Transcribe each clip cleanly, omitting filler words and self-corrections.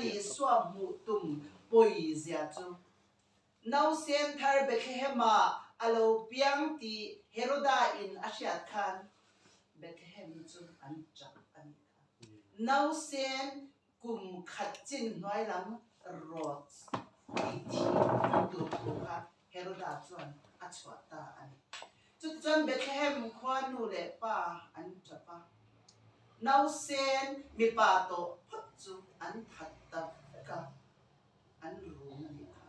Lal Isua hmuh tum pawi zia chu. Nausen thar Bethlehem-ah a lo piang tih Heroda in a hriat khan Bethlehem chu an chak a nih kha. Nausen kum khat chin hnuai lam rawt tih thih tur thu kha Heroda chuan a chhuah ta a ni. Chutichuan Bethlehem khua nu leh pa an tap a, nausen mipa tawh phawt chu an that ta vek a, an rum a nih kha.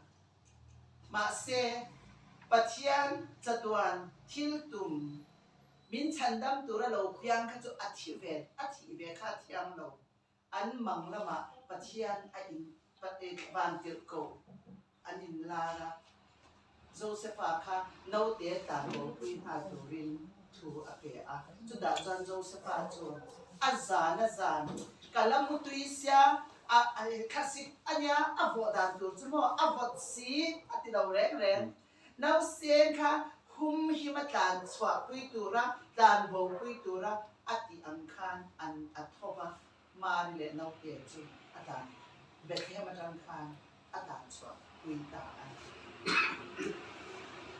Mahse, Pathian chatuan thil tum min chhandam tura lo piang kha chu a thi ve, a thih ve kha a thiang lo. An mang lamah Pathian a in van tirh ko an in lar a. Josefa kha naute tlan bopui nghal turin thu a pe a. Chutah chuan Josefa chu a zan a zan, Ka la mu tui sia, a thlasik a nia, a vawh dan tur chu maw, a vawt si a ti lo reng reng. Nausen kha hum him a tlan chhuahpui tura, tlan bopui tura a tih ang khan an a tho va, Mari leh naute chu a tlan Bethlehem atang khan a tlan chhuah pui ta a ni.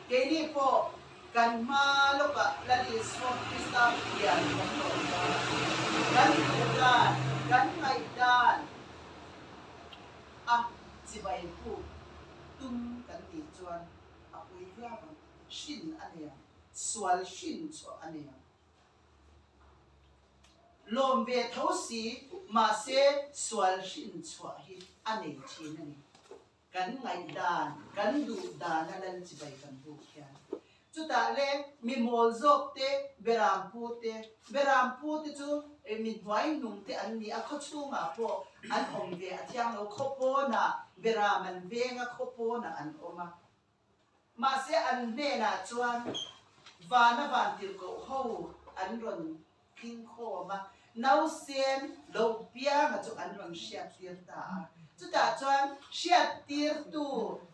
Keini pawh kan hma lawkah Lal Isua Krista pian kan lawm dawn a, kan duh dan, kan ngaih dan a chibai puk tum kan nih chuan a pui viau ang, hrin a nei ang, sual hrin chhuah a nei ang. Lawm ve tho si, mahse sual hrin chhuah hi a nei thin a ni. Kan ngaihdan, kan duh dan a lal chibai kan buk hian. Chutah le mi mawl zawk te, beram pu te, beram pu te chu mi hnuai hnung te an ni a, khaw chhungah pawh an awm ve a thiang lo, khaw pawnah beram an veng a, khaw pawnah an awm a. Mahse an hnenah chuan vana vantirhkoh ho an rawn tling khawm a, nausen lo pianga chu an rawn hriattir ta a. Chutah chuan hriattirtu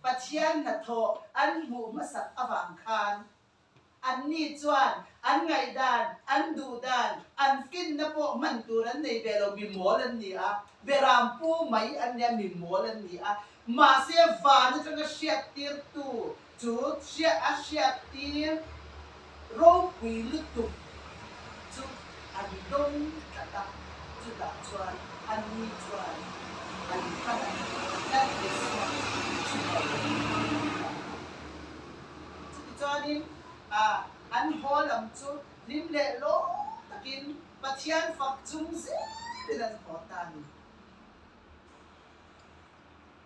Pathian hnathawh an hmuh hmasak avang khan Anni chuan an ngaihdan, an duhdan, an finna pawh hman tur an nei ve lo, mi mawl an ni a, beram pu mai an nia, mi mawl an ni a. Mahse van atanga hriattirtu chu a hriattir ropui lutuk chu an dawng tlat a, chutah chuan anni chuan an hman a, Lal Isua chu bai an hmang ta a. Chutichuanin an haw lam chu hlim leh lawm takin Pathian fak chung zelin an haw ta a ni.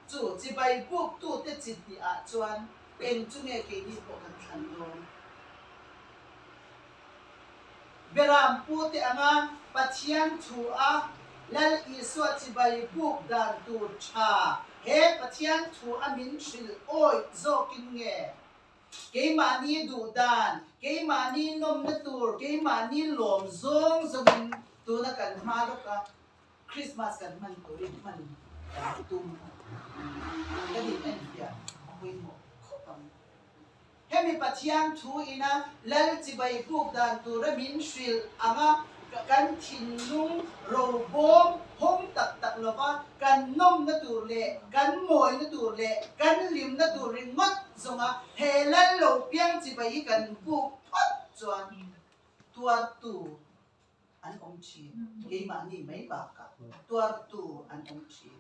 Chu chibai buktute chi hnihah chuan eng chu nge keini pawh kan thlan dawn? Beram pute anga Pathian thu a Lal Isua chibai buk dan tur tha he Pathian thu a min hrilh awih zawkin nge? Keimahni duh dan, keimahni nawmna tur, keimahni lawm zawng zawngin tuna kan hma lawka Krismas kan hman turin hman kan tum kan inenfiah a pawimawh khawp ang. Hemi Pathian thu ina Lal chibai buk dan tura min hrilh anga kan thinlung robawm hawng tak tak lova kan nawmna tur leh kan mawina tur leh kan hlimna tur ringawt zawnga he Lal lo piang chibai hi kan buk phawt chuan tuartu an awm thin. Keimahni mai bakah tuartu an awm thin.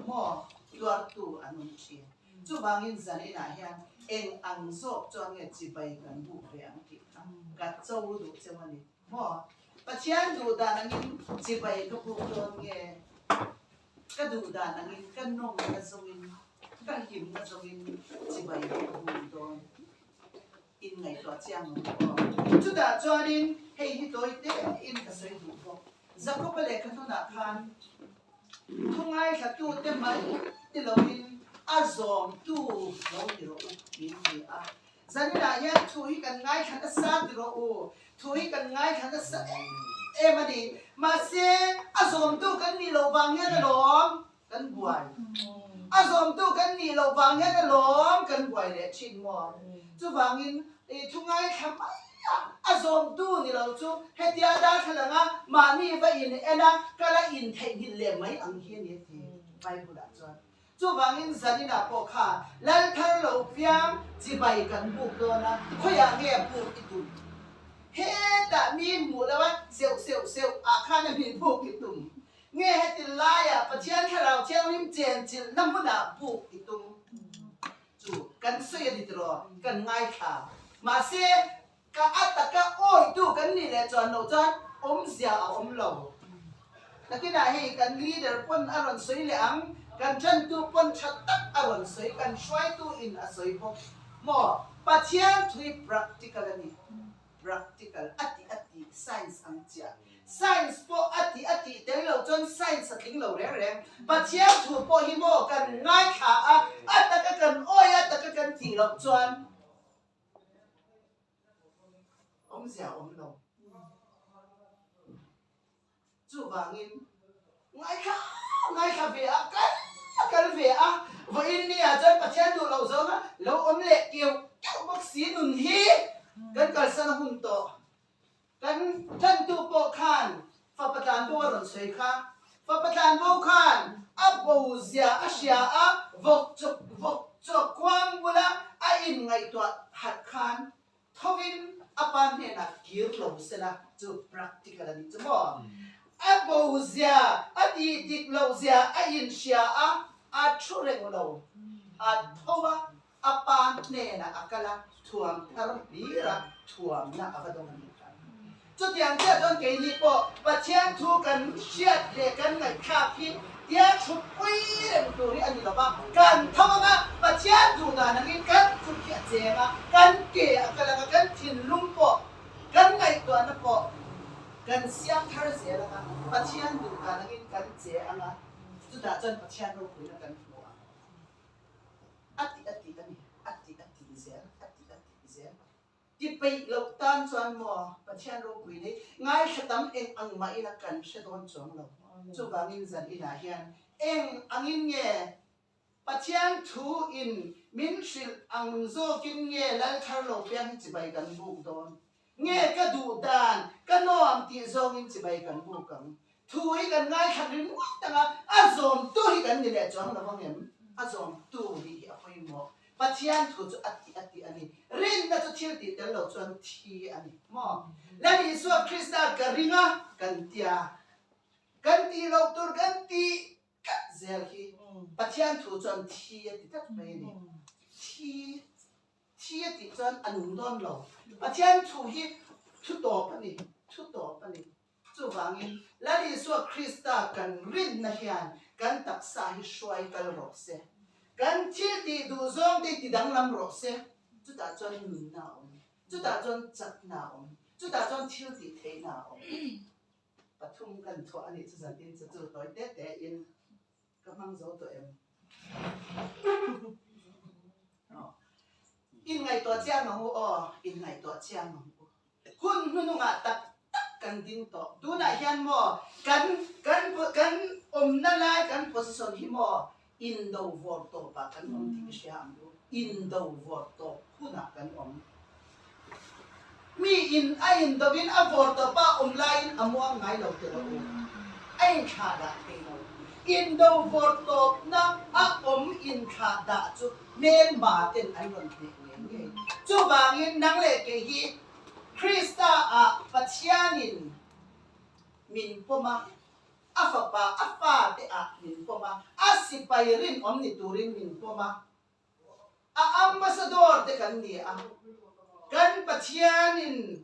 Maw? Tuartu an awm thin. Chuvangin zaninah hian eng ang zawk chuan nge chibai kan buk ve ang tih kha ka cho duh cheu a ni. Maw? Pathian duh dan angin chibai ka buk dawn nge? Ka duh dan angin ka nawmna zawngin, ka hlimna zawngin chibai ka buk dawn? Inngaihtuah chiang ang aw. Chutah chuanin hei hi tawi tein ka sawi duh bawk. Jakob-a lehkha hnunah khan thu ngaithlatute mai ti loin a zawmtu lo ti rawh u min ti a. Zaninah hian thu hi kan ngaithla nasa ti rawh u. Thu hi kan ngaithla nasa em em a ni. Mahse a zawmtu kan nih loh vang hian alawm Kan buai. A zawmtu kan nih loh vang hian alawm kan buai leh thin maw? Chuvangin i thu ngaithla mai a, a zawmtu ni lo chu hetia darthlalanga mahni va in en a, ka la in theihnghilh leh mai ang hi a ni a ti Bible ah chuan. Chuvangin zaninah pawh kha lal thar lo piang chibai kan buk dawn a, khawiah nge buk i tum? Hetah mi hmuh lo a, seuh seuh seuh ah khan a min buk i tum. Nge heti laiah Pathian Thlarau Thianghlim chenchilhna hmunah buk i tum? Chu kan sawi a ni tiraw? Kan ngaithla. Mahse, ka a taka awitu kan nih leh chuan loh chuan awmzia a awm lo. Nakinah hei kan leader pawn a rawn sawi leh ang, kan ṭantu pawn ṭha tak a rawn sawi, kan hruaitu in a sawi bawk maw? Pathian thu hi practical a ni. Practical a tih a tih science ang chiah. Science pawh a tih a tih tel lo chuan science a tling lo reng reng. Pathian thu pawh hi maw kan ngaithla a, a taka kan awi a, a taka kan tih loh chuan awmzia a awm lo. Chuvangin ngaithla ngaithla ve a, kal a kal ve a, vawiin ni ah chuan Pathian duh loh zawnga lo awm leh keuh keuh bawk si nun hi kan kalsan a hun tawh. Kan tlantu pawh khan fapa tlanbo a rawn sawi kha. Fapa tlanbo khan a bo zia a hria a, vawk chawk vawk chawk kuang bula a inngaihtuah harh khan Thovin a pa hnenah kir lo sela chu practical a nih chu maw? A bo zia, a tih dik loh zia a inhria a, a thu reng lo. A tho a, a pa hnenah a kal a, thuam thar hlir a, thuamna a va dawng a nih kha. Chutiang chiah chuan keini pawh Pathian thu kan hriat leh kan ngaihthlak hi tia thupui reng tur hi a ni lo va, kan tho anga Pathian duh dan angin kan kut hi a cheng a, kan ke a kal anga kan thinlung pawh, kan ngaihtuahna pawh kan siam thar zel anga Pathian duh dan angin kan che anga chutah chuan Pathian ropuina kan hmu ang. A tih a tih a ni, a tih a tih zel, a tih a tih zel. Ti peih loh tan chuan maw Pathian ropui nei ngaithla tam eng ang mah ila kan hre dawn chuang lo. Chuvangin zan inah hian eng angin nge Pathian thu in min hrilh ang zawkin nge lal thar lo piang hi chibai kan buk dawn? Nge ka duh dan, ka nuam tih zawngin chibai kan buk ang? Thu hi kan ngaithla ringawt ang a, a zawmtu hi kan ni leh chuang lo ang em? A zawmtu nih hi a pawimawh. Pathian thu chu a tih a tih a ni. Rinna chu thil tih tel lo chuan thi a ni maw? Lal Isua Krista ka ring a kan tia, kan tih loh tur kan tih tlat zel hi Pathian thu chuan thi a ti tlat mai a ni. Thi. Thi a tih chuan a nung dawn lo. Pathian thu hi thu tawp a ni, thu tawp a ni. Chuvangin Lal Isua Krista kan rinna hian kan taksa hi hruai kal rawh se. Kan thil tih duh zawng te hi ti danglam rawh se. Chutah chuan nunna a awm, chutah chuan chakna a awm, chutah chuan thil tih theihna a awm. Pathum kan chhuah a nih chu zan tin chu chu tawi te te in. Ka hmang zo tawh em? In ngaihtuah chiang ang u aw, in ngaihtuah chiang ang u. Hun hnunungah tak tak kan ding tawh. Tunah hian maw kan kan kan awmna lai kan position hi maw indo vawr tawpah kan awm tih i hria ang u. Indo vawr tawp hunah kan awm. Mi in a indovin a vawr tawpa awm laiin a muang ngai lo ti rawh u. A inthlah dah thei lo. Indo vawr tawpna a awm inthlah dah chu hmelma ten an rawn hneh ngei ngei. Chuvangin nang leh kei hi Krista ah Pathianin min pawm a, a fapa a fate ah min pawm a, a sipai rinawm ni turin min pawm a, A ambassador te kan ni a, kan Pathianin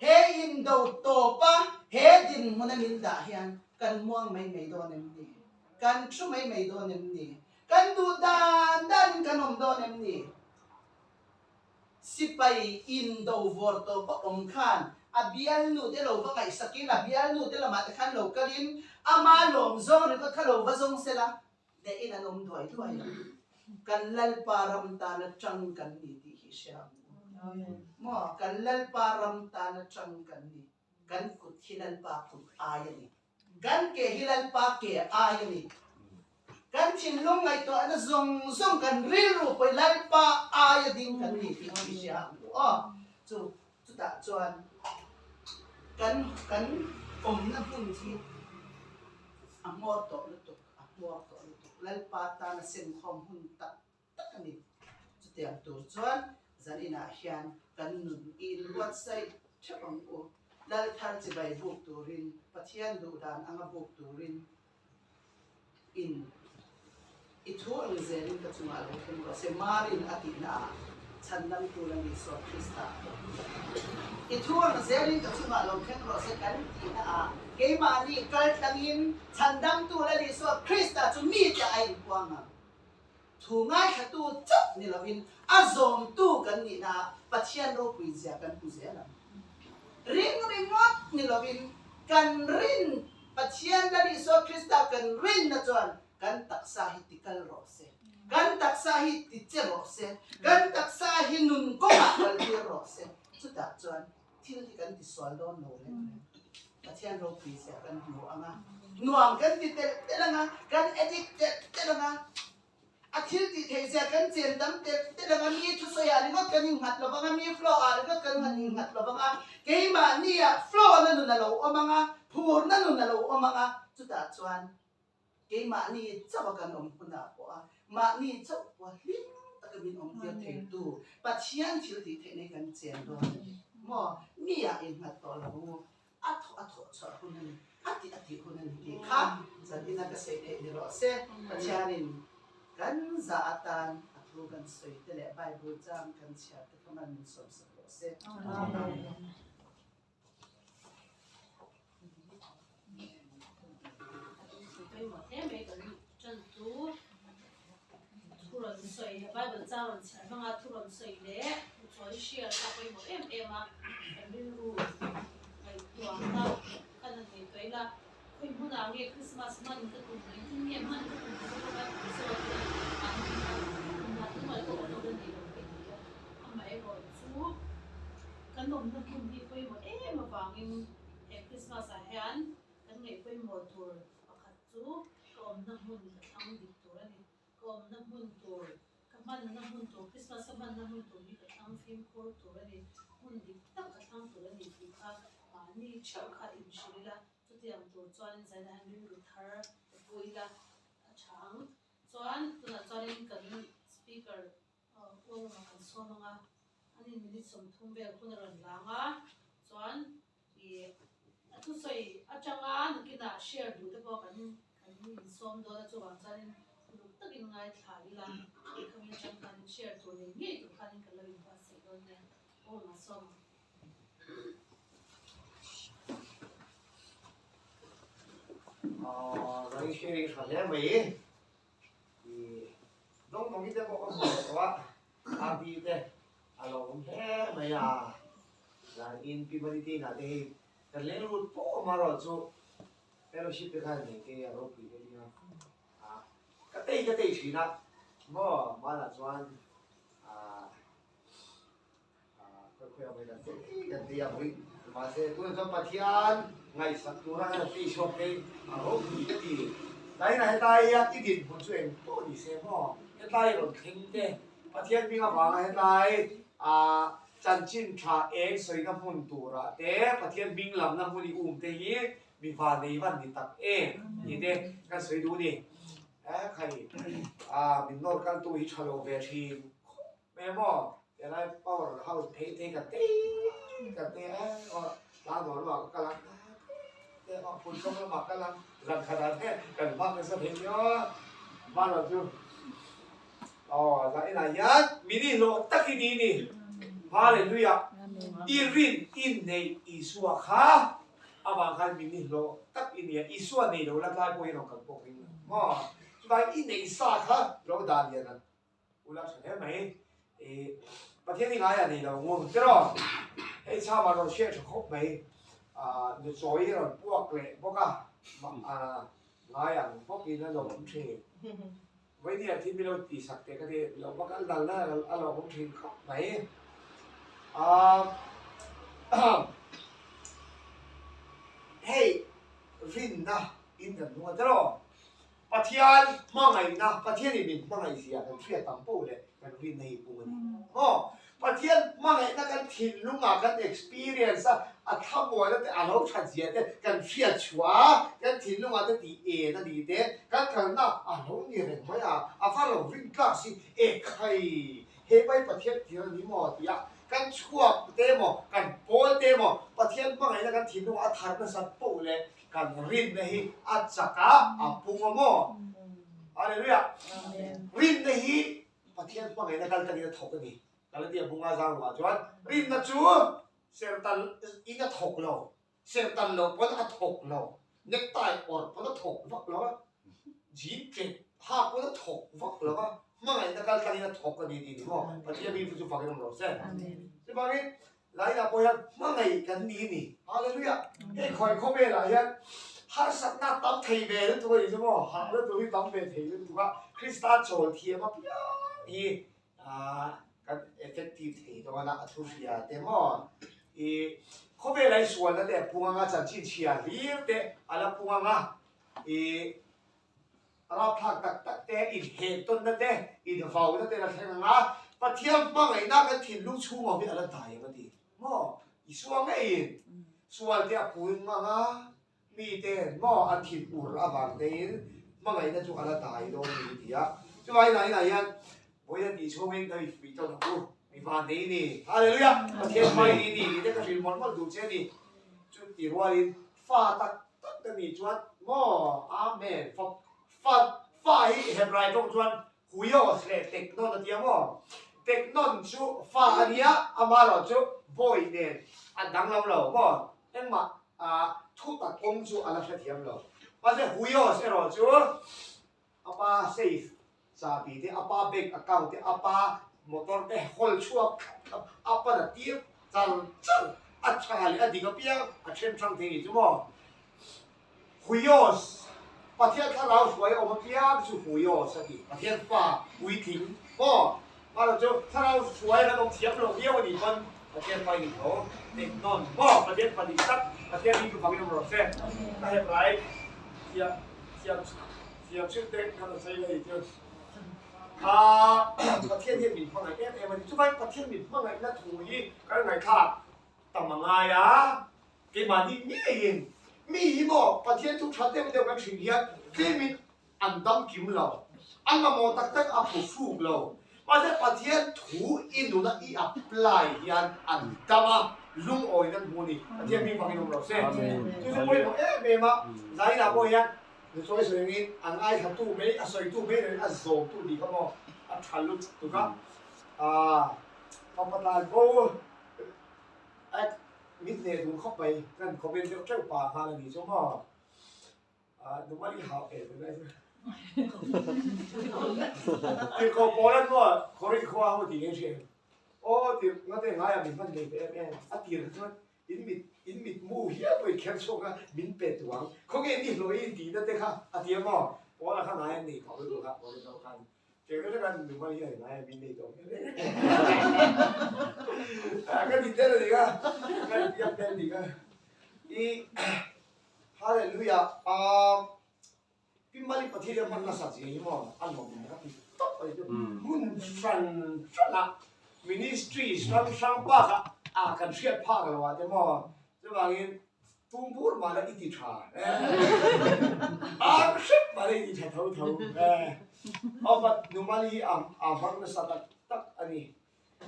he indo tawpa he dinhmuna min dah hian kan muang mai mai dawn em ni? Kan thu mai mai dawn em ni? Kan duh dan danin kan awm dawn em ni? Sipai indo vawr tawpa awm khan a bialnu te lo va ngaihsakin a bialnu te lamah te khan lo kalin ama lawm zawng ringawt kha lo va zawng sela, Hnehin an awm duai duai lo. Kan Lalpa ram tana tang kan ni tih hi hria ang u. Maw? Kan Lalpa ram tana tang kan ni. Kan kut hi Lalpa kut ai a ni. Kan ke hi Lalpa ke ai a ni. Kan thinlung ngaihtuahna zawng zawng kan rilru pawh hi Lalpa aia ding kan ni tih hi hria ang u aw. Chu chutah. Chutah chuan kan kan awmna hmun hi a hmawr tawh lutuk, a hmawr tawh lutuk. Lalpa tana senkhawm hun tak tak a ni. Chutiang tur chuan zaninah hian kan nun i inbuatsaih theuh ang u. Lal thar chibai buk turin, Pathian duhdan anga buk turin in i thu ang zelin ka chungah lo thleng rawh se. Marin a tihna ah chhandamtu la ni Isua Krista pawh i thu ang zelin ka chungah lo thleng rawh se kan tihna ah keimahni kal tlangin chhandamtu la ni Isua Krista chu mite a inpuang ang. Thu ngaithlatu chauh ni lovin a zawmtu kan nihna ah Pathian ropui zia kan hmu zel ang. Ring ringawt ni lovin kan rin Pathian Lal Isua Krista kan rinna chuan kan taksa hi ti kal rawh se, kan taksa hi ti che rawh se, kan taksa hi nun kawngah kal tir rawh se. Chutah chuan thil hi kan ti sual dawn lo reng reng. Pathian ropui zia kan hmu ang a, nuam kan ti telh telh ang a, kan addict telh telh ang a, a thil tih theih zia kan chen tam telh telh ang a, mi thusawi ah ringawt kan innghat lo vang a, mi flow ah ringawt kan innghat lo vang a, keimahni ah flow na nun a lo awm ang a, phurna nun a lo awm ang a, chutah chuan Keimahni chauh a kan awm hunah pawh a mahni chauh pawh hlim taka min awm tir theitu Pathian thil tih theih nei kan chen dawn a ni maw? Mi ah innghat tawh lo u, a thawh a thawh chhuah hun a ni, a tih a tih hun a ni tih kha zan ina ka sawi theih ni rawh se. Pathianin kan zah atan a thu kan sawi te leh Bible chang kan chhiar te kha man min sawmsak rawh se. Amen. Pawimawh hle mai kan tan chu thu rawn sawi Bible chang rawn chhiar hmanga thu rawn sawi leh chawi hriat a pawimawh em em a, kan rilru ngaihtuahna khan han ngaihtuah ila khawi hmunah nge Christmas hman ka tum engtin nge hman ka tum tih pawh kan zawt ila mahni kha hna tumah pawh awm lo nei lo ka ti a, amaherawhchu. Kan awmna hmun hi pawimawh em avangin he Christmas ah hian kan ngaih pawimawh tur pakhat chu ka awmna hmun ka thlang dik tur a ni. Ka awmna hmun tur, ka hmanna hmun tur, Christmas ka hmanna hmun tur hi ka thlang fimkhur tur a ni. Hmun dik tak ka thlang tur a ni tih kha mahni theuh kha inhrilh ila, chutiang tur chuanin zainah hian rilru thar ka pu ila a tha ang. Chuan tunah chuanin kan speaker Uaurama kan sawm ang a, an in minute 30 vel hun a rawn lang a, chuan ih a thusawi atanga nakinah share duh te pawh kan kan insawm dawn a, chuvang chuanin uluk takin ngaithla ila khami atang khanin share tur nei ngei tur khanin kan lo inbuatsaih dawn nia, Uaurama sawm ang. Aw, zai sharing tha hle mai. Dawng dawng te pawh ka hmu leh tawh a, RD te a lo awm hle mai a, zan in Pi Manity inah te hei kan leng lut pawh awm erawh chu fellowship te khan nei te a ropui te ding a, ka tei ka tei thin a maw hmanah chuan ah Mahse tunah chuan Pathian ngaihsak tura kan tih chhuak te a ropui ka ti. Tlaiin hetlai hian i dinhmun chu eng pawh ni se maw? Hetlai rawn thleng te Pathian hming avanga hetlai ah chanchin tha eng sawina hmun turah te Pathian hming lamna hmun i um te hi mi vanei van ni tak em tih te kan sawi duh a ni. Khai min nawr kaltu hi tha lo ve thin khawp. Mai maw helai power house phei te ka tei ka te a aw tlang dawr lamah ka kal a te aw phun sawm lamah ka kal a zan khatah te kan hmang nasa thei nia hmanah chu aw zan inah hian min inhlawh tak hi ni ni Hallelujah i rin i neih Isua kha avang khan min inhlawh tak i nia Isua nei lo la tlai pawh hi rawn kal pawh ring lo maw chuvangin i neih sa kha lo dah lian ang. Ula tha hle mai. I Pathian i ngaia nei lo ngu tiraw? Hei chhama rawn hriat tha khawp mai. Ah nuchawi hi rawn puak leh bawk a, ngai ang bawkin a lo awm thin. Vawinia thil mi lo tih sak teh ka ti, lo va kal dal na a lo awm thin khawp mai. Ah hei rinna in kan hnung a tiraw? Pathian hmangaihna, Pathianin min hmangaih zia kan hriat ang poh leh kan rinna hi pung a ni. Maw? Pathian hmangaihna kan thinlungah kan experience a, a thlamuanna te a lo that zia te kan hriat chhuah a, kan thinlungah te tih en a nih te, kan kalna a lo ni reng mai a, a va lo rin tlak si, ekhai he pai Pathian thil a ni maw tih a, kan chhuak te emaw, kan pawl te emaw Pathian hmangaihna kan thinlungah a thar nasat poh leh kan rinna hi a chak a, a pung a maw? Hallelujah! Rinna hi Pathian hmangaihna kal takin a thawk a ni. Galatia bunga zang ruah chuan rinna chu sertan in a thawk lo, sertan lo pawn a thawk lo, necktie awrh pawn a thawk vak lo a, jean tlek hak pawn a thawk vak lo a, hmangaihna kal tlangin a thawk a ni tih ni maw? Pathian mi chu fakin awm rawh se. Chuvangin Lainah pawh hian hmangaih kan ni ni. Hallelujah! Hei khawi khawvelah hian harsatna tam thei ve lutuk a nih chu maw? Hahna tur hi tam ve thei lutuk a, Krista chawl thiam apiang hi kan effective thei dawn a, a thu hria te maw? I khawvelah hi sualna te a pung anga, chanchin chhia hlir te a la pung anga, i Rapthlak tak tak te, inheh tawnna te, invauna te la thleng ang a, Pathian hmangaihna kan thinlung chhung awm hi a la dai ang a ti. Maw? Isua ngeiin sual te a pun ang a, miten maw an thin ur avang tein hmangaihna chu a la dai dawn a ni ti a. Chuvangin ah inah hian vawiin a tih chhungin ka infuih tawn ang u, mi van nei ni. Hallelujah! Pathian hmai ni ni tih te ka hrilh mawlh mawlh duh che a ni. Chuti rualin Fa tak tak ka nih chuan maw Amen fa fa fa hi Hebrai tawng chuan huios leh teknon a tia maw teknon chu fa a nia amaherawh chu bawi nen a danglam lo maw engmah ah thu tak awm chu a la hrethiam lo mahse huios erawh chu A pa safe chahbi te, a pa bank account te, a pa motor te hawl chhuak thlap thlap, a pan a tir char char, a tha leh a dik apiang a then hrang thei ni chu maw? Huios, Pathian thlarau hruai a awm apiang chu Huios a ti, Pathian fa puitling maw? Mahlo chu thlarau hruai kan awm thiam lo viau a nih pawn Pathian fa i ni tho, teknawn maw? Pathian fa dik tak, Pathian hi chuvangin awm rawh se, ka hep rai thiam. Thiam thiam chhun te khan a sawi a ni chu. Kha Pathian hian min hmangaih em em a ni. Chuvangin Pathian min hmangaihna thu hi kan ngaihthlak tam a ngai a, keimahni ngeiin mi hi maw Pathian thu tha deuh deuh kan hrilh hian tlemin an dam kim lo, an mamawh tak tak a phu fuk lo. Mahse Pathian thu i nuna i apply hian an dam a, lungawi nan hmu a ni. Pathian hming fangin awm rawh se. Chu chu pawimawh em em a, zainah pawh hian sawi sawi angin a ngaithlatu mai, a sawitu mai loin a zawmtu tih kha maw a tha lutuk a. Aaa fapa tlan bo mit hneh dun khawp mai, kan comment deuh teuh pah nghal a ni chu maw. Numali hau e tunai chu. Tirhkoh pawl an maw Korin khua ho tih nge hriat. Aw tir ngate ngai ah min hman nei ve em em. A tir kha chuan in mit in mit mu hial pawh in kher chhuak a min pe tuang. Khawnge ni hlawh i in tihna te kha a ti a maw. Pawl a kha ngai an nei tawh lutuk a Korin ho khan. Tirhkoh te khan Numali hian ngai ah min nei tawh em em. Ka ti tel a ni kha. Ka piak tel a ni kha. I Hallelujah Aaa Pi Mali Pathian hian hman nasa zia hi maw a lawm ka ti tawp a ni chu. Hmun hran hran ah ministries hrang hrang bak ah a kan hriat phak lo ah te maw chuvangin tum bur mah la i ti tha ang hrep mah la i ti tha tho tho aw but Nu Mali hi a hmang nasa tak tak a ni.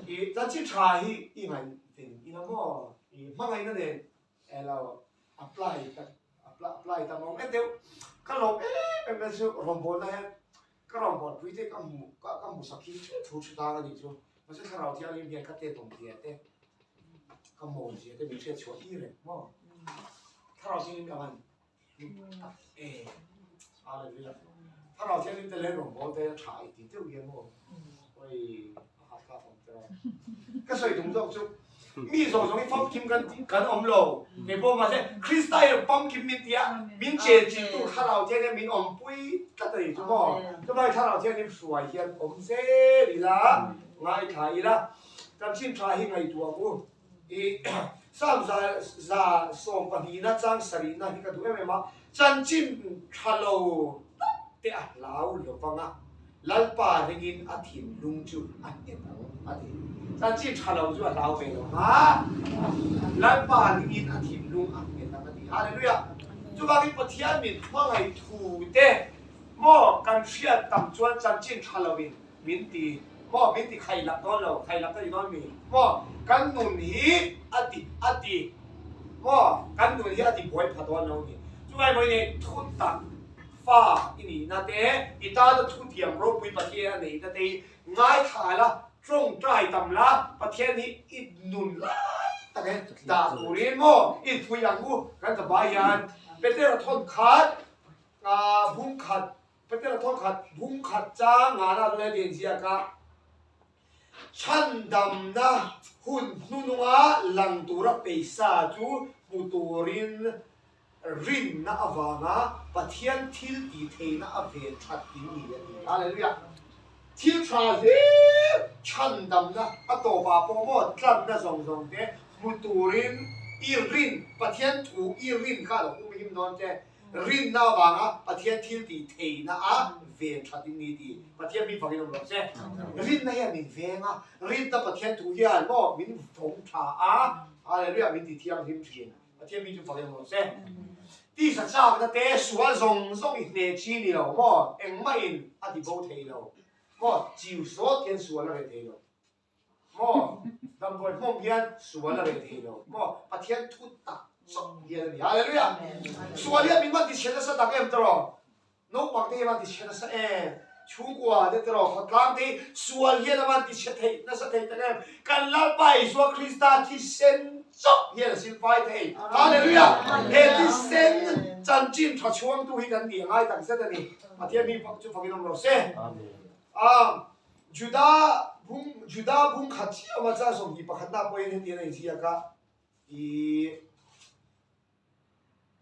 I chanchin tha hi i ngaihven ila maw i hmangaihna nen Elo apply tak apply tak awm e deuh ka lawm em em mai chu rawngbawlna hian ka rawngbawlpui te ka hmu ka ka hmu sak hi thu thu thu tang a nih chu mahse thlarau thianghlim hian ka tet awm zia te ka mawl zia te min hriat chhuah tir reng maw thlarau thianghlim ang an tak e hallelujah thlarau thianghlim te leh rawngbâwl te tha i ti deuh hian maw oi a ha thlak awm te ka sawi tum zawk chu mi zawng zawng hi famkim kan kan awm lo kei pawh mahse Krista hian famkim min tia min chen chilh tu thlarau thianghlim min awmpui tlat a ni chu maw chumai thlarau thianghlim hruai hian awm zel ila ngaithla ila kan chin tha hi ngaihtuah ang u I Psalm 128 chang sarihna hi ka duh em em a, chanchin tha lo tak te a hlau lo vang a. Lalpa ringin a thinlung chu a nghet ang, a ti. Chanchin tha lo chu a hlau ve lo ang a, Lalpa ringin a thinlung a nghet ang, a ti. Hallelujah! Chuvangin Pathian min hmangaih thu te maw kan hriat tam chuan chanchin tha loin min ti maw min ti khailak dawn lo, khailak ka ti dawn mi maw kan nun hi a ti a ti maw kan nun hi a ti buai pha dawn lo ni. Chuvangin vawiin thu tak Fa i nihna te, i tana thutiam ropui Pathian a neihna te hi ngaithla la, tawngtai tam la, Pathian hi i nun lai tak e dah turin maw i phui ang u kan ta bai hian Petera thawn khat bung khat Petera thawn khat bung khat chang ngana chu heti in ziak a, Chhandamna hun hnununga lang tura peisa chu hmu turin Rinna avanga Pathian thil tih theihna a ven that in ni a ti. Hallelujah! Thil tha hlir chhandamna a tawpah pawh maw tlanna zawng zawng te hmu turin i rin, Pathian thu i rin kha a lo hum him dawn che. Rinna avanga Pathian thil tih theihna a ven that in ni ti. Pathian mi fakin awm lo che. Rinna hian min veng a, rinna Pathian thu hian maw min vawng tha a, Hallelujah, min ti thianghlim thin. Pathian mi chu fak em rawh se. Tisa chakna te sual zawng zawng i hneh chi ni lo maw? Engmah in a ti bo thei lo maw? Chiu sawt hian sual a reh thei lo maw? Damdawi hmawm hian sual a reh thei lo maw? Pathian thu tak chawp hian a ni. Hallelujah! Sual hian min van ti chhe nasa tak em tawh? Naupang te hi a van ti chhe nasa em? Chhungkua te tiraw khawtlang te hi sual hian a van ti chhe thei nasa thei tak em? Kan Lalpa Isua Krista thisen chauh hian a silfai thei. Hallelujah! He thisen chanchin tha chhuangtu hi kan nih a ngai tak zet a ni. Pathian mi chu fakin awm rawh se. Amen. Juda bung Juda bung khat chiah awm a chang 21 pakhatna pawhin hetiang a inziak a, i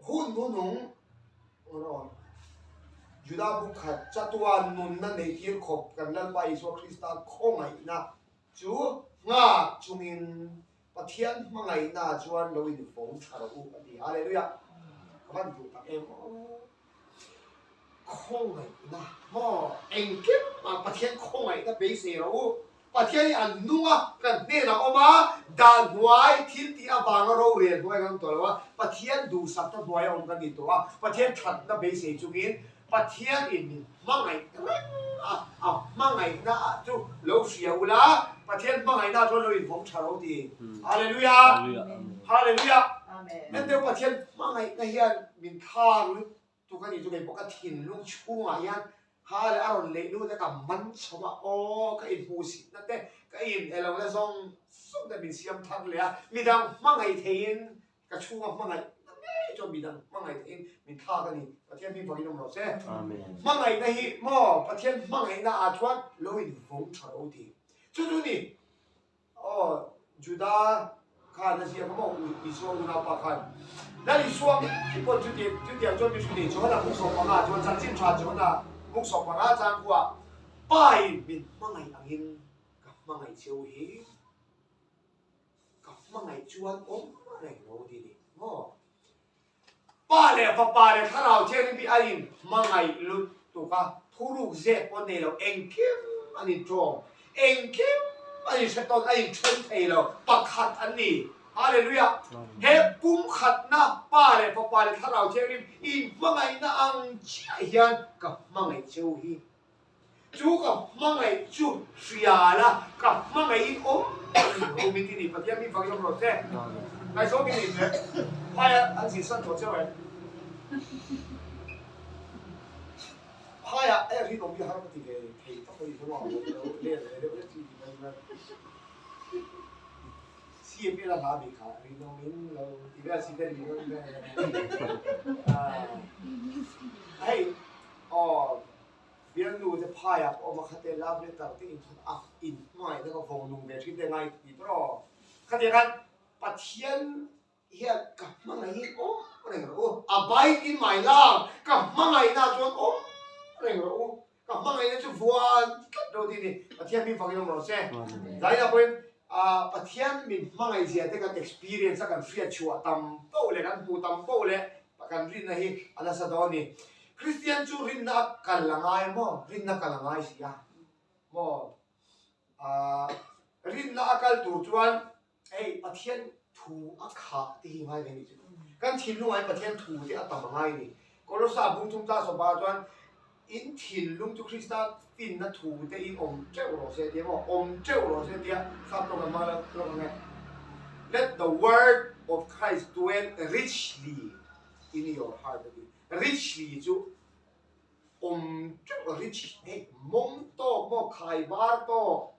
Hun hnuhnung rawn Juda bu khat chatuan nunna neihtir khawp kan Lalpa Isua Krista khawngaihna chu nghak chungin Pathian hmangaihna chuan lo invawng tha rawh u a ti. Hallelujah! Ka van duh tak em aw. Khawngaihna maw engkim ah Pathian khawngaihna beisei rawh u. Pathian hi an nung a, kan hnenah awm a, dan hnuai thil tih avanga rorel hnuai kan awm tawh lo a, Pathian duhsakna hnuaia awm kan ni tawh a, Pathian thatna beisei chungin Pathian in min hmangaih reng a, a hmangaihna chu lo hria ula, Pathian hmangaihna chuan lo invawng tha ro ti. Hallelujah! Hallelujah! Hetiang Pathian hmangaihna hian min thlang lut Tu ka nih chu kei pawh ka thinlung chhungah hian ha leh a rawn leih lut a ka man chho a, aw ka inhmuhsitna te ka inhelo na zawng zawng te min siam thar leh a, midang hmangaih theihin ka chhunga hmangaih na ngei chuan midang hmangaih theihin min thlak a ni. Pathian hming fakin awm rawh se. Hmangaihna hi maw Pathian hmangaihna ah chuan lo invawng tha ro ti. Chu chu ni Aw, Juda khan a ziak a maw? Isua unaupa khan. Lal Isua ngei pawh chuti chutiang chuan mihring nei Johana buk 15 chuan chanchin tha Johana buk 15 chang khuah Pain min hmangaih angin ka hmangaih cheu hi ka hmangaih chuan awm reng lo ti ni maw? Pa leh Fapa leh Thlarau Thianghlim hi a in hmangaih lutuk a, thuruk zep pawh nei lo, engkim an in tawng, engkim an in hre tawn, a in then thei lo, pakhat an ni. Hallelujah! He pumkhatna Pa leh Fapa leh Thlarau Thianghlim in hmangaihna ang chiah hian ka hmangaih cheu hi. Chu ka hmangaih chu hria la, ka hmangaihin awm reng ro min ti ni. Pathian mi fak i awm rawh che. Ngaihsawm i nih hle. Phaia an zir san tawh cheu em? Phaia eh rinawm hi har ka ti ve thei tak a ni chu maw? Lo len ve deuh hlek chi ti mai chuan. CFA la hla bik kha rinawm in lo ti vel si te rinawm vel. Hei aw Bialnu te phaiah ka awm a khate love letter te in thawn a in hmangaihna ka vawng nung ve thin te ngai ti tawh aw. Khatiang khan Pathian hian ka hmangaihin awm reng rawh u, abide in my love, ka hmangaihna chuan awm reng rawh u, ka hmangaihna chu vuan tlat rawh tih ni Pathian min fakin awm rawh se. Zaina pawhin Pathian min hmangaih zia te kan experience a kan hriat chhuah tam poh leh kan hmuh tam poh leh kan rinna hi a nasa dawn a ni. Kristian chu rinna a kal a ngai maw? Rinna kal a ngai si a maw? Aaa rinna a kal tur chuan hei Pathian thu a khah te hi ngai ve a nih chu. Kan thinlungah hian Pathian thu te a tam a ngai a ni. Kolosa bung thum tla sawpa chuan in thinlung chu Krista finna thu te in awm teuh rawh se tia maw? Awm teuh rawh se tia sap tawng kan hmang lawk ang e. Let the word of Christ dwell richly in your heart a ti. Richly chu awm teuh rich hei mawm tawk maw khai var tawk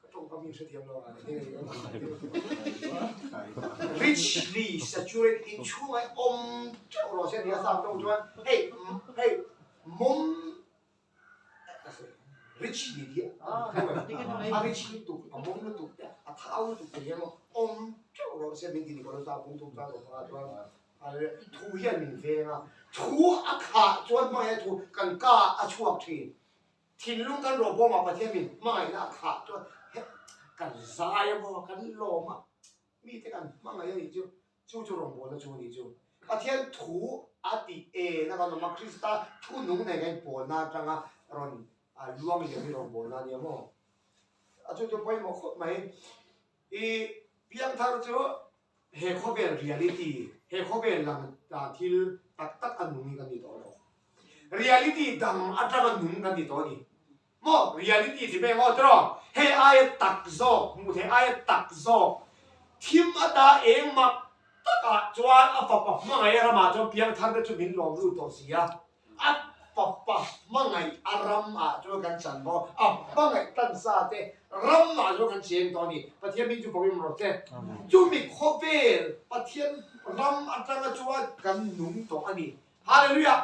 ka tawngkam hi hrethiam lo ang richly saturate inchhunga awm teuh rawh se nia sap tawng chuan hei hei mawm richly hi a rich lutuk a mawm lutuk te a thau lutuk te hian awm teuh rawh se min ti ni kawlawsa bung thum chuan chuan Thu hian min veng a, thu a khah chuan hmangaihna thu kan ka a chhuak thin. Thinlung kan rawh bawmah Pathian min hmangaihna a khah chuan kan zai a maw, kan lawm a, mite kan hmangaih a nih chu, chu chu rawngbawlna chu a nih chu. Pathian thu a tih en a kan awm a, Krista thu nung nei kan inpawlna atanga rawn luang liam hi rawngbawlna a nia maw. A chu chu pawimawh khawp mai. I piangthar chu He khawvel reality, he khawvel lang thil tak tak a nung hi kan ni tawh lo. Reality dang atanga nung kan ni tawh a ni. Maw? Reality ti mai ang aw tiraw? Hei aia tak zawk, hmuh theih aia tak zawk, thim ata eng mak takah chuan a fapa hmangaih ramah chuan piangthar te chu min lawm lut tawh si a. A fapa hmangaih a ram ah chuan kan chan bawk a, a hmangaih tan sa te ram ah chuan kan cheng tawh a ni. Pathian hming chu bawk in rawh se. Chumi khawvel Pathian ram atanga chuan kan nung tawh a ni. Hallelujah!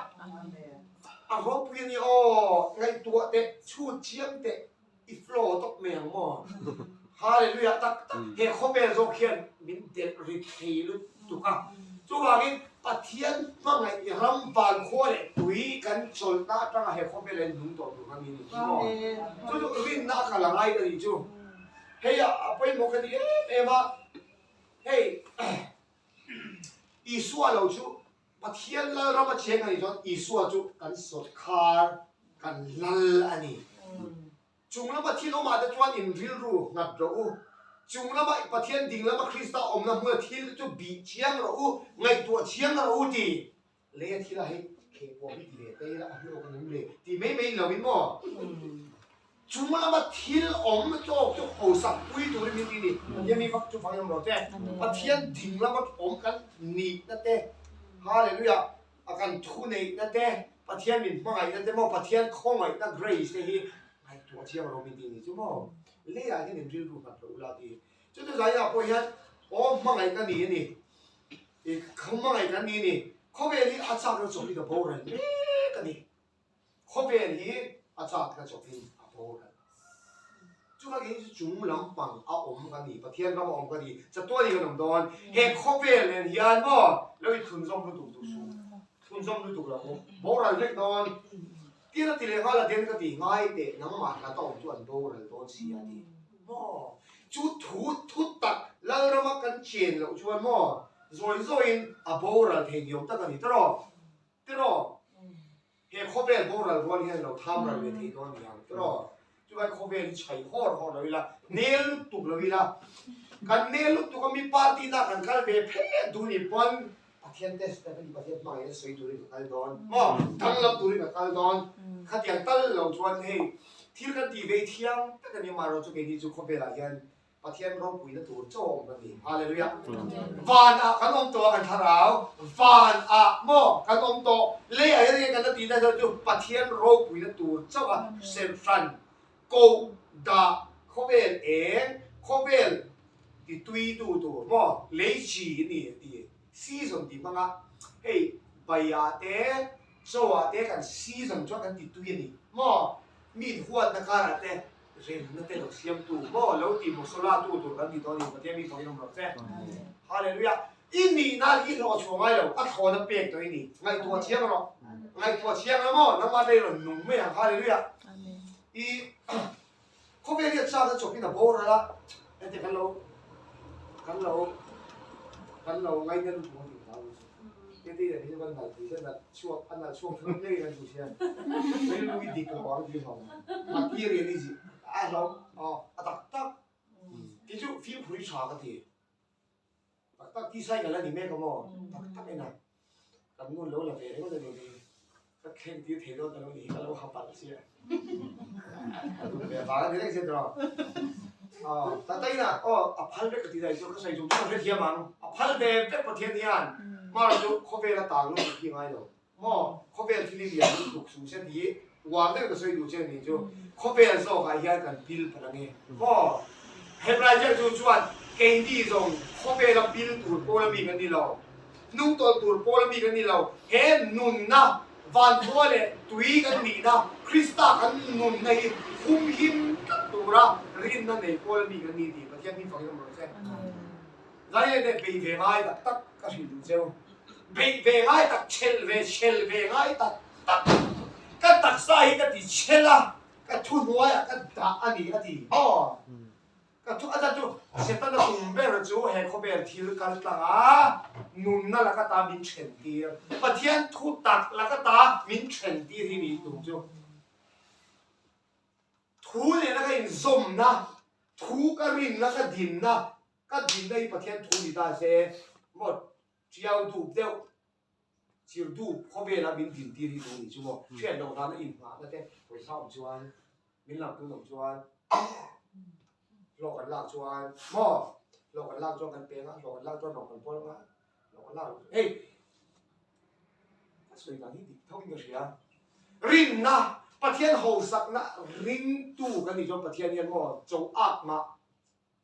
A ropui a ni aw, ngaihtuah teh, chhut chiang teh, i flow tawp mai ang maw? Hallelujah tak tak he khawvel zawk hian min delh ri thei lutuk a, chuvangin Pathian hmangaih ram van khua leh tui kan chawlhna atanga he khawvel hian nung tawh tur kan ni nih chu maw? Chu chu rinna a kal a ngai ka nih chu. Hei a pawimawh ka ti em em a, hei Isua lo chu Pathian lal ram a cheng a nih chuan Isua chu kan sawrkhar, kan lal a ni. Chung lama thil awmah te chuan in rilru nghat rawh u. Chung lama Pathian ding lama Krista awmna hmuna thil te chu bih chiang rawh u, ngaihtuah chiang rawh u ti. Lei a thil a hei kheh pawh hi ti ve te ila a hlawk a ngem le ti mai mai lo in maw? Chung lama thil awm tawk chu hausak pui turin min ti ni. Pathian mi fak chu fak em rawh che. Pathian ding lama awm kan nihna te, Hallelujah, a kan thu neihna te, Pathian min hmangaihna te maw, Pathian khawngaihna grace te hi ngaihtuah chiang rawh min ti ni chu maw. Leiah hian in rilru nghat loh ula ti. Chuti zaiah pawh hian aw hmangaih ka ni a ni. I hmangaih kan ni a ni. Khawvel hi a chakna chawpin a boral mek a ni. Khawvel hi a chakna chawpin a boral. Chuvang hi chu chung lampang a awm ka ni, Pathian ram a awm ka ni, chatuan hi kan awm dawn. He khawvel nen hian maw lo i thlunzawm lutuk duh suh, thlunzawm lutuk lo u, boral vek dawn. Tin a ti leh nghal a den ka ti, ngai teh nangmah hlata awm chu an boral dawn si a ti. Maw chu thu thu tak Lalrama kan chen loh chuan maw zawi zawiin a boral thei niawm tak a ni tiraw? Tiraw? He khawvel boral rual hian lo tham ral ve thei dawn ni ang tiraw? Chuvai khawvel hi chhai hawr hawr lo ila, nel lutuk lo ila, kan nel lutuk a mi party na kan kal ve phet duh ni pawn Pathian testament a ni, Pathian hmangaihna sawi turin ka kal dawn maw? Danglam turin ka kal dawn. Khatiang tal lo chuan hei thil kan tih ve thiang tak a ni amaherawhchu chu keini chu khawvelah hian Pathian ropuina tur chaw awm kan ni. Hallelujah. Van ah kan awm tawh a kan thlarau. Van ah maw kan awm tawh. Lei ah hian enge kan la tih na chu Pathian ropuina tur chauh a serhran, koh, dah, khawvel eng, khawvel ti tui tu tur maw lei chi a ni a ti. Season tih hmanga hei bai ah te chaw ah te kan season chuan kan ti tui a ni maw. Mi inhuatna karah te Remna te lo siamtu maw lo ti maw tu tur kan ti tawh a ni Pathian mi fangin awm rawh che. Hallelujah. I nihna i hlawh chhuah ngai lo, a thlawna pek tawh i ni. Ngaihtuah chiang rawh. Ngaihtuah chiang la maw nangmah lei rawn nung mai ang. Hallelujah. I khawvel hi a chak a chawpin a boral a, heti kan lo kan lo kan lo ngaina lutuk ang tih ka hlau chu. Tete hian hi chu kan nalh thei sia, nalh chhuak, a nalh chhuak thei ngei kan duh sia. Rilru hi dik lo ang tih hlawm. Material hi zih a hlawm, aw a tak tak. Kei chu fimkhur hi tha ka ti. Tak tak tisai ka la ni mek a maw? Tak tak en a, kan nu lo la ve ringawt a ni hi. Ka thleng tir thei dawn ta lo ni hi ka lo ha palh sia. A duh ve vang a ni reng sia tiraw. Aw, tak tak ina aw a phal vek ka ti dai chu ka sawi chung chuan ka hrethiam ang. A phal ve vek Pathian hian hmar chu khawvel a tang lutuk hi ngai lo. Maw khawvel thil hi lian lutuk suh se tih uar deuh ka sawi duh che ni chu khawvel zawkah hian kan pil palh ange. Maw Hebrai ziak chu chuan keini zawng khawvela pil tur pawl a mi kan ni lo, hnungtawlh tur pawl a mi kan ni lo, he nunna vankhua leh tui kan nihna Krista kan nunna hi humhim tlat tura rinna nei pawl a mi kan ni tih Pathian hming fakin awm rawh se. Zaile te beih ve ngai tak tak ka hrilh duh cheu. Beih ve ngai tak, chhel ve chhel ve ngai tak tak. Ka taksa hi ka ti chhel a, ka thuhnuaiah ka dah a ni a ti. Aw, ka thu a chu Setana tum ber chu he khawvel thil kal tlang a, nunna laka ta min then tir. Pathian thu tak laka ta min then tir hi ni tum chu. Thu nena ka inzawmna, thu ka rinna ka dinna, ka dinna hi Pathian thu ni ta se maw tiau dup deuh, chir dup khawvela min din tir hi duh ni chu maw, hriat loh hlana inhngahna te pawisa awm chuan, min lang tun awm chuan, hlawh kan lak chuan maw, hlawh kan lak chuan kan peng a, hlawh kan lak chuan rawng kan pawl anga, hlawh kan lak hei. Ka sawi dan hi dik tho in ka hria. Rinna, Pathian hausakna ringtu kan nih chuan Pathian hian maw cho ak mah,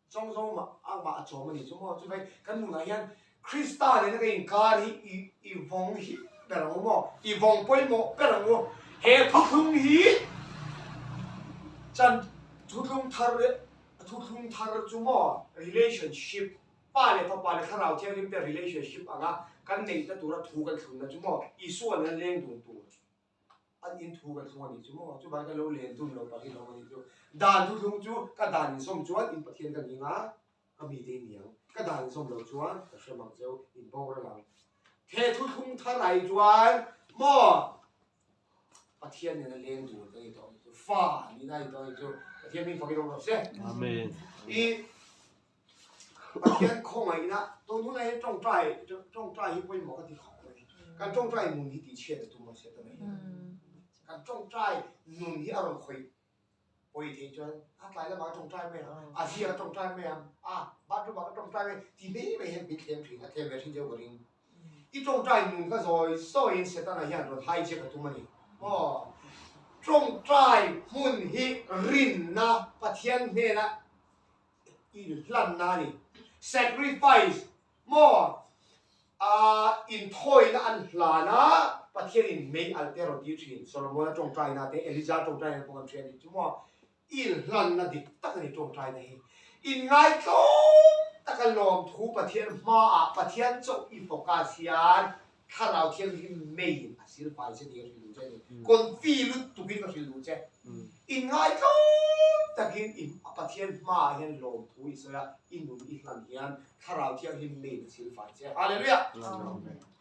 chawng zawng mah ak mah a chawm a nih chu maw. Chuvai kan nunah hian Krista nena kan inkar hi i i vawng him ber ang u maw, i vawng pawimawh ber ang u. He thuthlung hi chan thuthlung thar thuthlung thar chu maw relationship Pa leh Fapa leh Thlarau Thianghlim te relationship anga kan neihna tura thu kan thlunna chu maw Isua nen leng dun tur an in thu kan thlung a nih chu maw chuvang ka lo len dun lo pahnih lo a nih chu dan thuthlung chu ka dan inzawm chuan in Pathian ka ni nga ka mite in ni ang ka dan inzawm lo chuan ka hrem ang cheu in boral ang he thuthlung thar ai chuan maw Pathian nena leng dun ka ni tawh a nih chu fa nihna a ni tawh a nih chu Pathian hming fakin awm rawh se Amen. I Pathian khawngaihna tun hunah hian tawngtai tawngtai hi pawimawh ka ti khawp mai. Kan tawngtai nun hi tihchhiat a tum a hriat a mai. Kan tawngtai nun hi a rawn khawih pawi theih chuan a tlai lamah ka tawngtai mai ang, a ziak a tawngtai mai ang, a bathroom ah ka tawngtai mai ti mai mai hian min thlem thin a, thlem ve thin deuh ka ring. I tawngtai nun kha zawi zawiin Setana hian rawn hijack a tum a ni. Aw, tawngtai hmun hi rinna Pathian hnena inhlanna a ni. Sacrifice maw a inthawina an hlan a, Pathianin mei alh te a rawn ti thin. Solomona tawngtaina te, Elija tawngtaina pawh kan hria a ni chu maw. Inhlanna dik tak a ni tawngtaina hi. Inngaitlawm taka lawmthu Pathian hmaah Pathian chauh i focus hian Thlarau Thianghlim meiin a silfai che tih ka hrilh duh che a ni. Confi lutukin ka hrilh duh che. Inngaihtlawm takin i Pathian hmaah hian lawmthu i sawi a, i nun i hlan hian Thlarau Thianghlim meiin a silfai che. Hallelujah!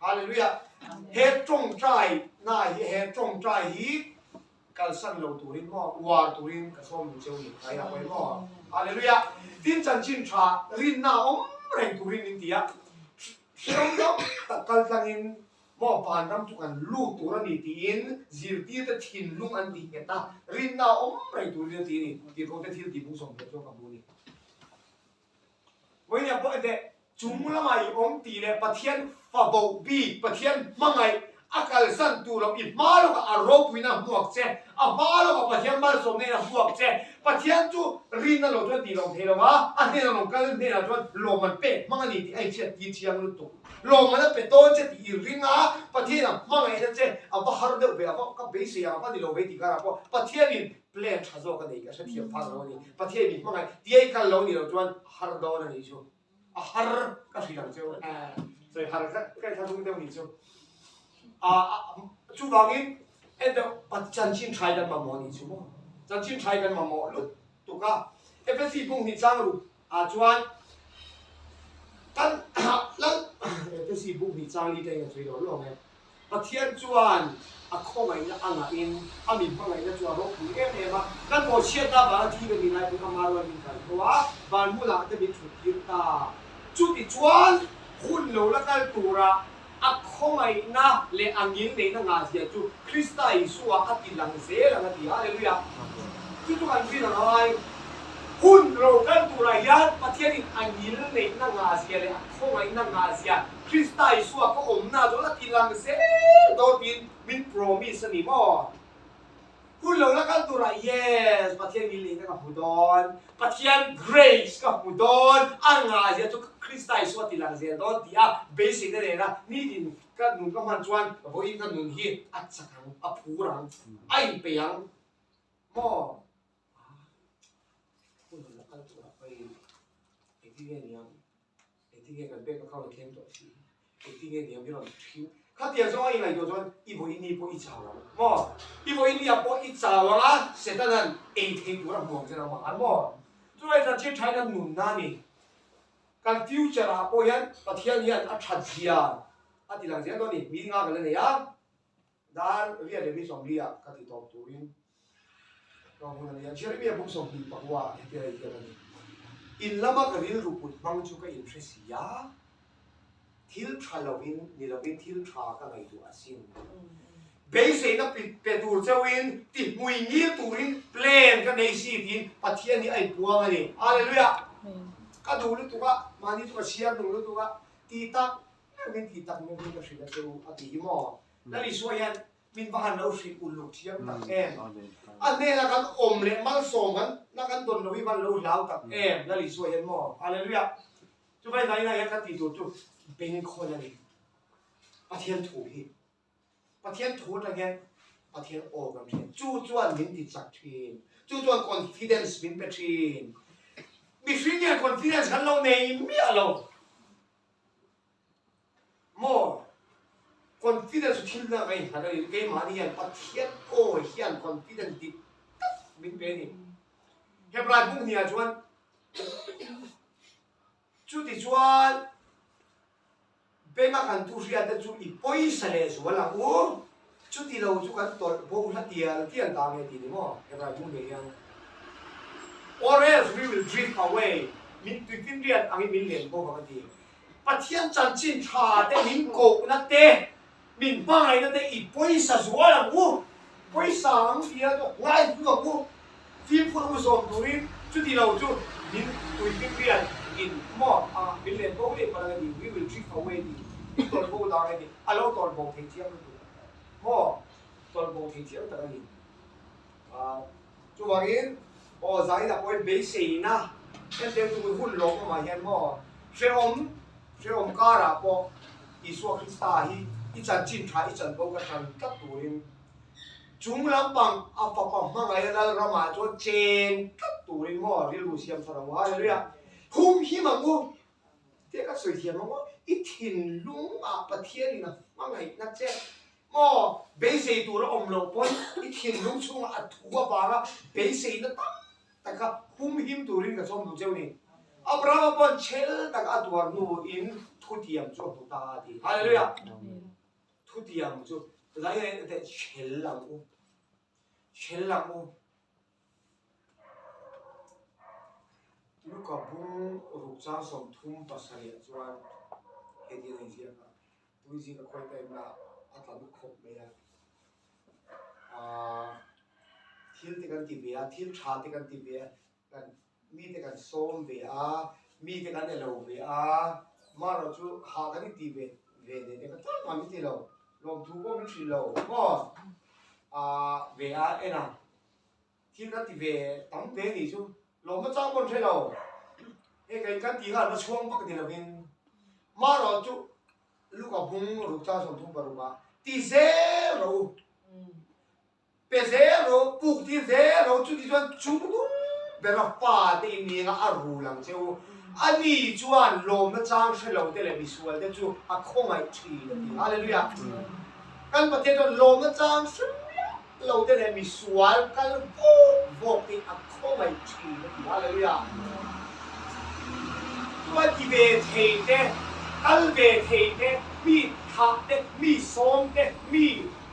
Hallelujah! He tawngtai na hi, he tawngtai hi kalsan lo turin maw, uar turin ka sawm duh cheu ni, ka ina pawh maw. Hallelujah! Tin chanchin tha rinna awm reng turin min ti a. Hrehawm deuh tak kal tlangin maw vanram chu kan lut tur a ni tiin zirtirte thinlung an ti nghet a, rinna a awm reng turin a ti a ni. Tirhkohte thil tih bung sawmhnih chuan ka hmu a ni. Vawinia pawh enteh, chung lamah i awm tih leh Pathian fa boh bik, Pathian hmangaih a kalsan tur lo, i hma lawkah a ropuina a hmuak che, a hma lawkah Pathian malsawmna in a hmuak che. Pathian chu rinna lo chuan tih lawm thei lo a, a hnenah rawn kal hnenah chuan lawmman pek hmang a ni tih a inchhiat tir chiang lutuk. Lawmman a pe tawn che tih i ring a, Pathian a hmangaihna che a va har deuh ve, a va ka beisei ang a va ni lo ve tih karah pawh Pathianin plan tha zawk a nei ka hrethiam phak lo a ni. Pathian min hmangaih tia i kal lo ni lo chuan a har dawn a nih chu. A har ka hrilh ang cheu e, sawi har ka ka inthlahrung deuh nih chu. A chuvangin en deuh chanchin thai kan mamawh nih chu maw? Chanchin thai kan mamawh lutuk a. Efesi bung hnih chang ruk ah chuan kan lal. Efesi buk hnih chang li tengin a sawi lo lawng e. Pathian chuan a khawngaihna a ngahin a mi hmangaihna chu a ropui em em a, kan mawhchhiatna avanga thi kan nih lai pawhin ama rual min kal tho a, van hmunah te min thut tir ta. Chuti chuan hun lo la kal tura a khawngaihna leh a ngilneihna ngahzia chu Krista Isua a ti lang zel ang a ti. Hallelujah! Chu chu kan rin a ngai. Hun lo kal turah hian Pathianin a ngilneihna ngahzia leh a khawngaihna ngahzia Krista Isua ka awmna chuan a ti lang zel dawn tiin min promise a ni maw? Hun lo la kal turah yes, Pathian ngilneihna ka hmu dawn, Pathian grace ka hmu dawn, a ngahzia chu Krista Isua ti lang zel dawn tih a beiseina nena nitin ka nun ka hman chuan vawiin ka nun hi a chak ang, a phur ang, a inpeih ang maw? Hun lo la kal turah pawhin engtin nge niang? Engtin nge kan bank account a thleng tawh si? Engtin nge niang i rawn ṭhin? Khatiang zawnga i ngaihtuah chuan i vawiin ni pawh i chau ang maw? I vawiin ni ah pawh i chau ang a, Setanan ei thei tur a hmu ang che lo ang maw? Chulai chuan thil ṭhain a nunna a ni. Kan future ah pawh hian Pathian hian a ṭhat zia a ti lang zel dawn a ni. Mi nga kan la nei a. Dar riat leh mi 40 ah ka ti tawp turin ka hun a ni a. Jeremiah buk 29 ah hetiang a inziak a ni, In lama ka rilru put hmang chu ka inhre si a, thil tha lovin ni lovin thil tha ka ngaihtuah asin. Beiseina pe tur chauhin ti hmui ngil turin plan ka nei si tiin Pathian hi a inpuang a ni. Hallelujah! Ka duh lutuk a, mahni chu ka chhiar nung lutuk a, ti tak Min ti tak meuhin ka hrilh a che u a ti hi maw? Lal Isua hian min va han lo hrilh uluk thiam tak em? A hnena kan awm leh malsawm kan na kan dawn lo hi van lo hlau tak em Lal Isua hian maw? Hallelujah! Chuvai nainah hian kan tih tur chu bengkhawn a ni. Pathian thu hi. Pathian thu atang hian Pathian aw kan hria. Chu chuan min ti chak thin. Chu chuan confidence min pe thin. Mihring hian confidence kan lo nei miah lo. Maw? Confidence chu thil dang a innghat a ni. Keimahni hian Pathian aw hian confidence dik tak min pe a ni. Hebrai buk hniah chuan chutichuan Benga kan thu hriat te chu i pawisa leh zual ang u, chuti lo chu kan tawlh bo hla tial tial ta nge ti ni maw? Hebrai buk hniah hian Or else we will drift away, min tuifinriat angin min len bawk ang a ti. Pathian chanchin tha te min kohna te, min hmangaihna te i pawisa zual ang u, pawisa ang ti a ngaihlu ang u, fimkhur ang u zawm turin chuti lo chu min tuifinriat in maw a min len bo leh palh ang a ti, we will drift away ti, min tawlh bo dang a ti, a lo tawlh bo thei chiang lutuk maw, tawlh bo thei chiang tak a ni. Chuvangin, aw zaina pawhin beiseina entir tur hun lawm awmah hian maw hrehawm hrehawm karah pawh Isua Krista hi i chanchin tha i chanvo ka tan tlat turin chung lampang a fapa hmangaih a lal ramah chuan chen tlat turin maw rilru siam thar ang u. Hallelujah! Hum him ang u tih ka sawi thiam ang u. I thinlungah Pathianin a hmangaihna che Maw, beisei tur a awm loh pawn i thinlung chhungah a thu avanga beiseina tam taka humhim turin ka sawm duh cheu ni. Abrahama pawn chhel taka a tuar hnuin thutiam chu a hmu ta a ti. Hallelujah! Thutiam chu zai teh chhel ang u, chhel ang u. Luka bung ruk chang 37 ah chuan hetiang a inziak a. Tuizing a khawi taim lah a tla nuk khawp mai a. Aaa thil te kan ti ve a, thil tha te kan ti ve a, kan mi te kan sawm ve a, mi te kan elo ve a, marawh chu hah kan inti ve ve nen te kha tlangah min ti lo, lawmthu pawh min hrilh lo maw? Aaa ve a en a. Thil kan ti ve tam ve nih chu lawmna chang pawn hre lo. Hei kei kan tih khan va chhuang vak ni lovin marawh chu Luka bung ruk chang 36 ah ti zel rawh u, pe zel rawh u, puk tir zel rawh u, chuti chuan chung dum bera fa te in ning a a rul ang che u. Ani chuan lawmna chang hre lo te leh misual te chu a khawngaih thin a ti. Hallelujah! Kan Pathian chuan lawmna chang hre miah lo te leh misual kal vawk vawk te a khawngaih thin a ti. Hallelujah! Chuan ti ve thei te. Kal ve thei te, mi thah te, mi sawm te, mi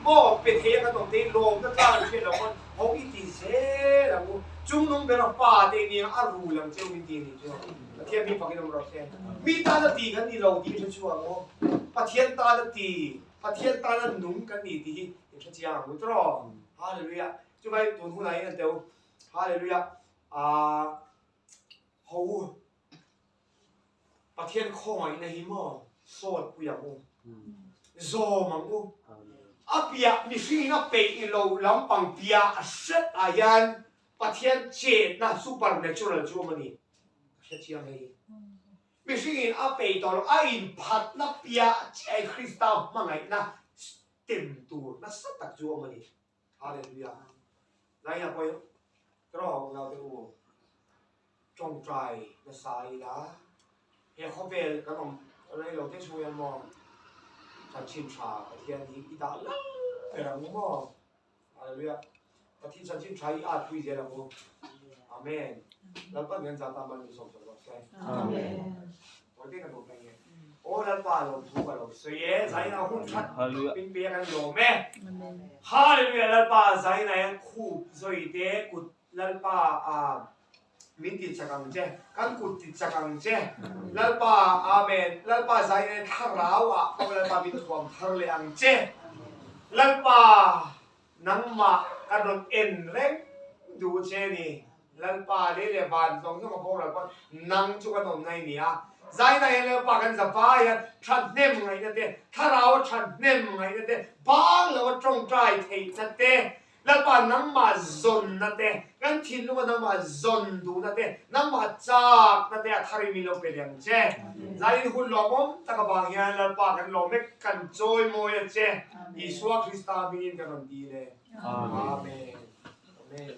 maw pe thei a kan awm te hi lawmna tlang hriat loh pawn ho i ti zel ang u. Chungnung bera pa te i nia a rul ang cheu min ti a nih chu. Pathian mi fakin awm rawh se. Mi tana ti kan ni lo tih i hre chhuak ang u. Pathian tana ti, Pathian tana nung kan ni tih hi i hre chiang ang u tawh. Hallelujah. Chuvai tun hunah hian teu. Hallelujah. Aaa ho u. Pathian khawngaihna hi maw sawt pui ang u, zawm ang u. A piah mihringin a peih lo lampang piah hret ah hian Pathian chetna supernatural chu awm a ni. Ka hre chiang hei. Mihringin a peih tawh lo, a inphatna piah chiah hi Krista hmangaihna tem tur nasa tak chu awm a ni. Hallelujah. Zaina pawh tawh naute u tawngtai nasa ila he khawvel kan awm rei lo te chhung hian maw chanchin tha Pathian hi i dah lal ber ang u maw. Hallelujah. Pathian chanchin tha hi at pui zel ang u. Amen. Lalpan kan zata mal min sawm sak rawh se. Amen. Tawi te kan awm reng e. Aw Lalpa lawm thu ka lo sawi e, Zaina hun that min pe a kan lawm e. Hallelujah Lalpa Zaina hian khup zawi te kut Lalpa a min ti chak ang che, kan kut ti chak ang che. Lalpa Amen. Lalpa Zaina hian thlarau ah pawh Lalpa min thuam thar leh ang che. Lalpa Nangmah ka rawn en reng duh che ni. Lalpa lei leh van zawng zawng a boral pawn nang chu kan awmna i ni a. Zaina hian Lalpa kan za vai a, thahnem ngaihna te, thlarau a thahnem ngaihna te, bang lo a tawngtai theihna te, Lalpa nangmah zawnna te, kan thinlunga nangmah zawn duhna te, nangmah chakna te a thar in min lo pe leh ang che. Zain hun lawmawm tak avang hian Lalpa kan lawm vek, kan chawimawi a che. Isua Krista hmingin ka rawn dil e. Amen. Amen.